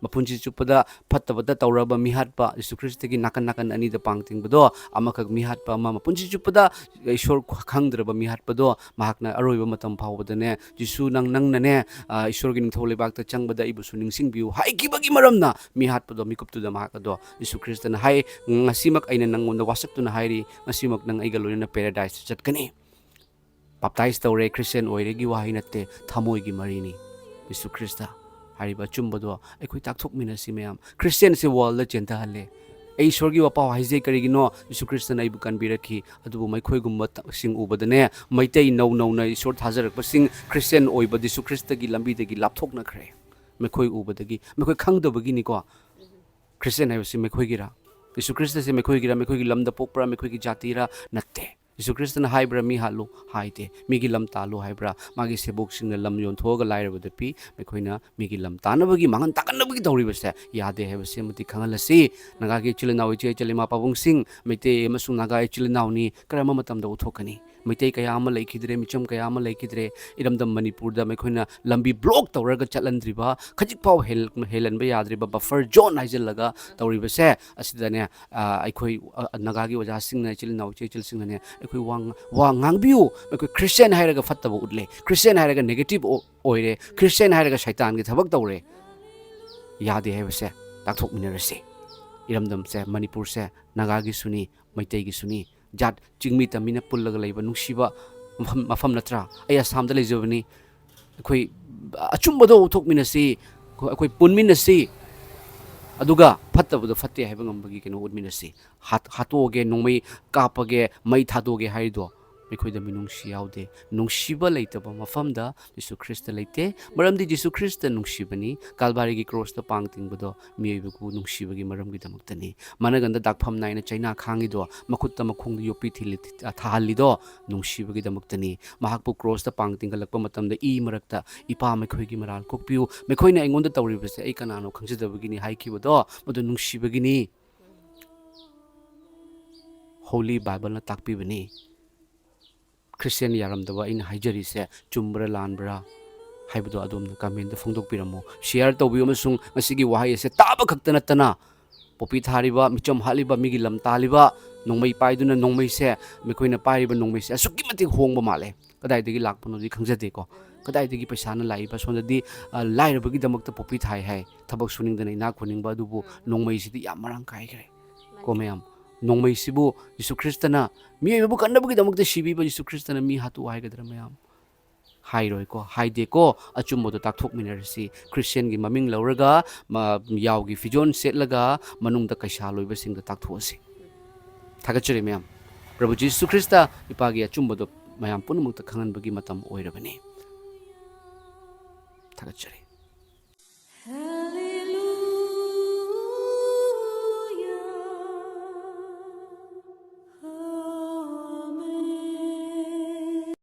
ꯃꯄꯨꯟꯁꯤ ꯆꯨꯞꯄꯗ ꯐꯠꯇꯕꯇ ꯇꯧꯔꯕ ꯃꯤꯍꯥꯠꯄ, ꯖꯤꯁꯨ ꯈ꯭ꯔꯤꯁꯇꯒꯤ ꯅꯥꯀꯟ ꯅꯥꯀꯟ ꯑꯅꯤꯗ ꯄꯥꯡ ꯇꯤꯡꯕꯗꯣ, ꯑꯃꯈꯛ ꯃꯤꯍꯥꯠꯄ ꯑꯃ, ꯃꯄꯨꯟꯁꯤ ꯆꯨꯞꯄꯗ ꯏꯁꯣꯔ ꯈꯪꯗ꯭ꯔꯕ ꯃꯤꯍꯥꯠꯄꯗꯣ, ꯃꯍꯥꯛꯅ ꯑꯔꯣꯏꯕ ꯃꯇꯝ ꯐꯥꯎꯕꯗꯅꯦ, "ꯖꯤꯁꯨ, ꯅꯪ, ꯅꯪꯅꯅꯦ, ꯑ, ꯏꯁꯣꯔꯒꯤ ꯅꯤꯡꯊꯧ ꯂꯩꯕꯥꯛꯇ ꯆꯪꯕꯗ ꯑꯩꯕꯨꯁꯨ ꯅꯤꯡꯁꯤꯡꯕꯤꯌꯨ" ꯍꯥꯏꯈꯤꯕꯒꯤ ꯃꯔꯝꯅ ꯃꯤꯍꯥꯠꯄꯗꯣ, ꯃꯤꯀꯨꯞꯇꯨꯗ ꯃꯍꯥꯛ ꯑꯗꯣ, ꯖꯤꯁꯨ ꯈ꯭ꯔꯤꯁꯇꯅ ꯍꯥꯏ, "ꯉꯁꯤꯃꯛ ꯑꯩꯅ ꯅꯪꯉꯣꯟꯗ ꯋꯥꯁꯛꯇꯨꯅ ꯍꯥꯏꯔꯤ, ꯉꯁꯤꯃꯛ ꯅꯪ ꯑꯩꯒ ꯂꯣꯏꯅꯅ ꯄꯦꯔꯥꯗꯥꯏꯁꯇ ꯆꯠꯀꯅꯤ"꯫ ꯕꯥꯞꯇꯥꯏꯁ ꯇꯧꯔꯦ, ꯈ꯭ꯔꯤꯁꯇꯤꯌꯥꯟ ꯑꯣꯏꯔꯦꯒꯤ ꯋꯥꯍꯩ ꯅꯠꯇꯦ, ꯊꯃꯣꯏꯒꯤ ꯃꯔꯤꯅꯤ꯫ ꯖꯤꯁꯨ ꯈ꯭ꯔꯤꯁꯇ ꯍꯥꯏꯔꯤꯕ ꯑꯆꯨꯝꯕꯗꯣ ꯑꯩꯈꯣꯏ ꯇꯥꯛꯊꯣꯛꯃꯤꯟꯅꯁꯤ ꯃꯌꯥꯝ꯫ ꯈ꯭ꯔꯤꯁꯇꯤꯌꯥꯟꯁꯦ ꯋꯥꯔꯜꯗ ꯆꯦꯟꯊꯍꯜꯂꯦ꯫ ꯑꯩ ꯏꯁꯣꯔꯒꯤ ꯋꯥꯄꯥꯎ ꯍꯥꯏꯖꯩ, ꯀꯔꯤꯒꯤꯅꯣ? ꯖꯤꯁꯨ ꯈ꯭ꯔꯤꯁꯇꯅ ꯑꯩꯕꯨ ꯀꯟꯕꯤꯔꯛꯈꯤ꯫ ꯑꯗꯨꯕꯨ ꯃꯈꯣꯏꯒꯨꯝꯕ ꯇ-, ꯁꯤꯡ ꯎꯕꯗꯅꯦ, ꯃꯩꯇꯩ ꯅꯧ ꯅꯧꯅ ꯏꯁꯣꯔ ꯊꯥꯖꯔꯛꯄꯁꯤꯡ ꯈ꯭ꯔꯤꯁꯇꯤꯌꯥꯟ ꯑꯣꯏꯕ ꯖꯤꯁꯨ ꯈ꯭ꯔꯤꯁꯇꯒꯤ ꯂꯝꯕꯤꯗꯒꯤ ꯂꯥꯞꯊꯣꯛꯅꯈ꯭ꯔꯦ꯫ ꯃꯈꯣꯏ ꯎꯕꯗꯒꯤ, ꯃꯈꯣꯏ ꯈꯪꯗꯕꯒꯤꯅꯤꯀꯣ꯫ ꯈ꯭ꯔꯤꯁꯇꯤꯌꯥꯟ ꯍꯥꯏꯕꯁꯤ ꯃꯈꯣꯏꯒꯤꯔꯥ? ꯖꯤꯁꯨ ꯈ꯭ꯔꯤꯁꯇꯁꯦ ꯃꯈꯣꯏꯒꯤꯔꯥ? ꯃꯈꯣꯏꯒꯤ ꯂꯝꯗ ꯄꯣꯛꯄ꯭ꯔꯥ? ꯃꯈꯣꯏꯒꯤ ꯖꯥꯇꯤꯔꯥ? ꯅꯠꯇꯦ꯫ ꯖꯤꯁꯨ ꯈ꯭ꯔꯤꯁꯇꯅ ꯍꯥꯏꯕ꯭ꯔꯥ ꯃꯤ ꯍꯥꯠꯂꯨ? ꯍꯥꯏꯗꯦ꯫ ꯃꯤꯒꯤ ꯂꯝ ꯇꯥꯜꯂꯨ ꯍꯥꯏꯕ꯭ꯔꯥ? ꯃꯥꯒꯤ ꯁꯦꯕꯣꯛꯁꯤꯡꯅ ꯂꯝ ꯌꯣꯟꯊꯣꯛꯑꯒ ꯂꯥꯏꯔꯕꯗ ꯄꯤ꯫ ꯃꯈꯣꯏꯅ ꯃꯤꯒꯤ ꯂꯝ ꯇꯥꯟꯅꯕꯒꯤ, ꯃꯥꯡꯍꯟ ꯇꯥꯛꯍꯟꯅꯕꯒꯤ ꯇꯧꯔꯤꯕꯁꯦ ꯌꯥꯗꯦ ꯍꯥꯏꯕꯁꯤ ꯑꯃꯗꯤ ꯈꯪꯍꯜꯂꯁꯤ꯫ ꯅꯥꯒꯥꯒꯤ ꯏꯆꯤꯜ ꯏꯅꯥꯎ, ꯏꯆꯦ ꯏꯆꯜ, ꯏꯃꯥ ꯄꯥꯕꯨꯡꯁꯤꯡ, ꯃꯩꯇꯩ ꯑꯃꯁꯨꯡ ꯅꯥꯒꯥ ꯏꯆꯤꯜ ꯏꯅꯥꯎꯅꯤ, ꯀꯔꯝꯕ ꯃꯇꯝꯗ ꯎꯠꯊꯣꯛꯀꯅꯤ? ꯃꯩꯇꯩ ꯀꯌꯥ ꯑꯃ ꯂꯩꯈꯤꯗ꯭ꯔꯦ, ꯃꯤꯆꯝ ꯀꯌꯥ ꯑꯃ ꯂꯩꯈꯤꯗ꯭ꯔꯦ꯫ ꯏꯔꯝꯗꯝ ꯃꯅꯤꯄꯨꯔꯗ ꯃꯈꯣꯏꯅ ꯂꯝꯕꯤ ꯕ꯭ꯂꯣꯛ ꯇꯧꯔꯒ ꯆꯠꯍꯟꯗ꯭ꯔꯤꯕ, ꯈꯖꯤꯛ ꯐꯥꯎ ꯍꯦꯜ-, ꯍꯦꯜꯍꯟꯕ ꯌꯥꯗ꯭ꯔꯤꯕ ꯕꯐꯔ ꯖꯣꯟ ꯍꯥꯏꯖꯤꯜꯂꯒ ꯇꯧꯔꯤꯕꯁꯦ ꯑꯁꯤꯗꯅꯦ, ꯑ, ꯑꯩꯈꯣꯏ, ꯑ, ꯅꯥꯒꯥꯒꯤ ꯑꯣꯖꯥꯁꯤꯡꯅ, ꯏꯆꯤꯜ ꯏꯅꯥꯎ, ꯏꯆꯦ ꯏꯆꯜꯁꯤꯡꯅꯅꯦ, ꯑꯩꯈꯣꯏ ꯋꯥ ꯉ-, ꯋꯥ ꯉꯥꯡꯕꯤꯌꯨ꯫ ꯑꯩꯈꯣꯏ ꯈ꯭ꯔꯤꯁꯇꯤꯌꯥꯟ ꯍꯥꯏꯔꯒ ꯐꯠꯇꯕ ꯎꯠꯂꯦ, ꯈ꯭ꯔꯤꯁꯇꯤꯌꯥꯟ ꯍꯥꯏꯔꯒ ꯅꯦꯒꯦꯇꯤꯚ ꯑꯣ-, ꯑꯣꯏꯔꯦ, ꯈ꯭ꯔꯤꯁꯇꯤꯌꯥꯟ ꯍꯥꯏꯔꯒ ꯁꯩꯇꯥꯟꯒꯤ ꯊꯕꯛ ꯇꯧꯔꯦ꯫ ꯌꯥꯗꯦ ꯍꯥꯏꯕꯁꯦ ꯇꯥꯛꯊꯣꯛꯃꯤꯟꯅꯔꯁꯤ꯫ ꯏꯔꯝꯗꯝꯁꯦ, ꯃꯅꯤꯄꯨꯔꯁꯦ ꯅꯥꯒꯥꯒꯤꯁꯨꯅꯤ, ꯃꯩꯇꯩꯒꯤꯁꯨꯅꯤ, ꯖꯥꯠ ꯆꯤꯡꯃꯤ ꯇꯝꯃꯤꯅ ꯄꯨꯜꯂꯒ ꯂꯩꯕ ꯅꯨꯡꯁꯤꯕ ꯃꯐꯝ, ꯃꯐꯝ ꯅꯠꯇ꯭ꯔꯥ? ꯑꯩ ꯑꯁꯥꯝꯗ ꯂꯩꯖꯕꯅꯤ꯫ ꯑꯩꯈꯣꯏ ꯑꯆꯨꯝꯕꯗꯣ ꯎꯊꯣꯛꯃꯤꯟꯅꯁꯤ, ꯑꯩꯈꯣꯏ ꯄꯨꯟꯃꯤꯟꯅꯁꯤ, ꯑꯗꯨꯒ ꯐꯠꯇꯕꯗꯣ ꯐꯠꯇꯦ ꯍꯥꯏꯕ ꯉꯝꯕꯒꯤ ꯀꯩꯅꯣ ꯎꯠꯃꯤꯟꯅꯁꯤ꯫ ꯍꯥꯠ-, ꯍꯥꯠꯇꯣꯛꯑꯒꯦ, ꯅꯣꯡꯃꯩ ꯀꯥꯞꯄꯒꯦ, ꯃꯩ ꯊꯥꯗꯣꯛꯑꯒꯦ ꯍꯥꯏꯔꯤꯗꯣ, ꯑꯩꯈꯣꯏꯗ ꯃꯤꯅꯨꯡꯁꯤ ꯌꯥꯎꯗꯦ꯫ ꯅꯨꯡꯁꯤꯕ ꯂꯩꯇꯕ ꯃꯐꯝꯗ ꯖꯤꯁꯨ ꯈ꯭ꯔꯤꯁꯇ ꯂꯩꯇꯦ꯫ ꯃꯔꯝꯗꯤ ꯖꯤꯁꯨ ꯈ꯭ꯔꯤꯁꯇ ꯅꯨꯡꯁꯤꯕꯅꯤ꯫ ꯀꯥꯜꯚꯥꯔꯤꯒꯤ ꯀ꯭ꯔꯣꯁꯇ ꯄꯥꯡ ꯇꯤꯡꯕꯗꯣ ꯃꯤꯑꯣꯏꯕꯕꯨ ꯅꯨꯡꯁꯤꯕꯒꯤ ꯃꯔꯝꯒꯤꯗꯃꯛꯇꯅꯤ꯫ ꯃꯅꯒꯟꯗ ꯗꯥꯛꯐꯝ ꯅꯥꯏꯅ ꯆꯩꯅꯥ ꯈꯥꯡꯉꯤꯗꯣ, ꯃꯈꯨꯠꯇ ꯃꯈꯣꯡꯗ ꯌꯣꯠꯄꯤ ꯊꯤꯜꯂꯤ-, ꯊꯥꯍꯜꯂꯤꯗꯣ ꯅꯨꯡꯁꯤꯕꯒꯤꯗꯃꯛꯇꯅꯤ꯫ ꯃꯍꯥꯛꯄꯨ ꯀ꯭ꯔꯣꯁꯇ ꯄꯥꯡ ꯇꯤꯡꯈꯠꯂꯛꯄ ꯃꯇꯝꯗ ꯏ ꯃꯔꯛꯇ, "ꯏꯄꯥ, ꯃꯈꯣꯏꯒꯤ ꯃꯔꯥꯜ ꯀꯣꯛꯄꯤꯌꯨ, ꯃꯈꯣꯏꯅ ꯑꯩꯉꯣꯟꯗ ꯇꯧꯔꯤꯕꯁꯦ ꯑꯩ ꯀꯅꯥꯅꯣ ꯈꯪꯖꯗꯕꯒꯤꯅꯤ" ꯍꯥꯏꯈꯤꯕꯗꯣ, ꯃꯗꯨ ꯅꯨꯡꯁꯤꯕꯒꯤꯅꯤ꯫ ꯍꯣꯂꯤ ꯕꯥꯏꯕꯜꯅ ꯇꯥꯛꯄꯤꯕꯅꯤ꯫ ꯈ꯭ꯔꯤꯁꯇꯤꯌꯥꯟ ꯌꯥꯔꯝꯗꯕ ꯑꯩꯅ ꯍꯥꯏꯖꯔꯤꯁꯦ ꯆꯨꯝꯕ꯭ꯔꯥ ꯂꯥꯟꯕ꯭ꯔꯥ ꯍꯥꯏꯕꯗꯣ ꯑꯗꯣꯝꯅ ꯀꯃꯦꯟꯗ ꯐꯣꯡꯗꯣꯛꯄꯤꯔꯝꯃꯨ, ꯁꯤꯌꯥꯔ ꯇꯧꯕꯤꯌꯨ, ꯑꯃꯁꯨꯡ ꯉꯁꯤꯒꯤ ꯋꯥꯍꯩ ꯑꯁꯦ ꯇꯥꯕ ꯈꯛꯇ ꯅꯠꯇꯅ ꯄꯣꯄꯤ ꯊꯥꯔꯤꯕ, ꯃꯤꯆꯝ ꯍꯥꯠꯂꯤꯕ, ꯃꯤꯒꯤ ꯂꯝ ꯇꯥꯜꯂꯤꯕ, ꯅꯣꯡꯃꯩ ꯄꯥꯏꯗꯨꯅ ꯅꯣꯡꯃꯩꯁꯦ, ꯃꯈꯣꯏꯅ ꯄꯥꯏꯔꯤꯕ ꯅꯣꯡꯃꯩꯁꯦ ꯑꯁꯨꯛꯀꯤ ꯃꯇꯤꯛ ꯍꯣꯡꯕ ꯃꯥꯜꯂꯦ꯫ ꯀꯗꯥꯏꯗꯒꯤ ꯂꯥꯛꯄꯅꯣꯗꯤ ꯈꯪꯖꯗꯦꯀꯣ꯫ ꯀꯗꯥꯏꯗꯒꯤ ꯄꯩꯁꯥꯅ ꯂꯥꯛꯏꯕ? ꯁꯣꯝꯗꯗꯤ, ꯑ, ꯂꯥꯏꯔꯕꯒꯤꯗꯃꯛꯇ ꯄꯣꯄꯤ ꯊꯥꯏ ꯍꯥꯏ, ꯊꯕꯛ ꯁꯨꯅꯤꯡꯗꯅ ꯏꯅꯥꯛ ꯈꯨꯅꯤꯡꯕ ꯑꯗꯨꯕꯨ ꯅꯣꯡꯃꯩꯁꯤꯗꯤ ꯌꯥꯝ ꯃꯔꯥꯡ ꯀꯥꯏꯈ꯭ꯔꯦ ꯀꯣ ꯃꯌꯥꯝ꯫ ꯅꯣꯡꯃꯩꯁꯤꯕꯨ ꯖꯤꯁꯨ ꯈ꯭ꯔꯤꯁꯇꯅ, ꯃꯤꯑꯣꯏꯕꯕꯨ ꯀꯟꯅꯕꯒꯤꯗꯃꯛꯇ ꯁꯤꯕꯤꯕ ꯖꯤꯁꯨ ꯈ꯭ꯔꯤꯁꯇꯅ ꯃꯤ ꯍꯥꯠꯇꯣꯛꯎ ꯍꯥꯏꯒꯗ꯭ꯔꯥ ꯃꯌꯥꯝ? ꯍꯥꯏꯔꯣꯏꯀꯣ, ꯍꯥꯏꯗꯦꯀꯣ꯫ ꯑꯆꯨꯝꯕꯗꯣ ꯇꯥꯛꯊꯣꯛꯃꯤꯟꯅꯔꯁꯤ꯫ ꯈ꯭ꯔꯤꯁꯇꯤꯌꯥꯟꯒꯤ ꯃꯃꯤꯡ ꯂꯧꯔꯒ, ꯃ-, ꯌꯥꯎꯒꯤ ꯐꯤꯖꯣꯜ ꯁꯦꯠꯂꯒ ꯃꯅꯨꯡꯗ ꯀꯩꯁꯥ ꯂꯣꯏꯕꯁꯤꯡꯗ ꯇꯥꯛꯊꯣꯛꯑꯁꯤ꯫ ꯊꯥꯒꯠꯆꯔꯤ ꯃꯌꯥꯝ꯫ ꯄ꯭ꯔꯚꯨ ꯖꯤꯁꯨ ꯈ꯭ꯔꯤꯁꯇ ꯏꯄꯥꯒꯤ ꯑꯆꯨꯝꯕꯗꯣ ꯃꯌꯥꯝ ꯄꯨꯝꯅꯃꯛꯇ ꯈꯪꯍꯟꯕꯒꯤ ꯃꯇꯝ ꯑꯣꯏꯔꯕꯅꯤ꯫ ꯊꯥꯒꯠꯆꯔꯤ꯫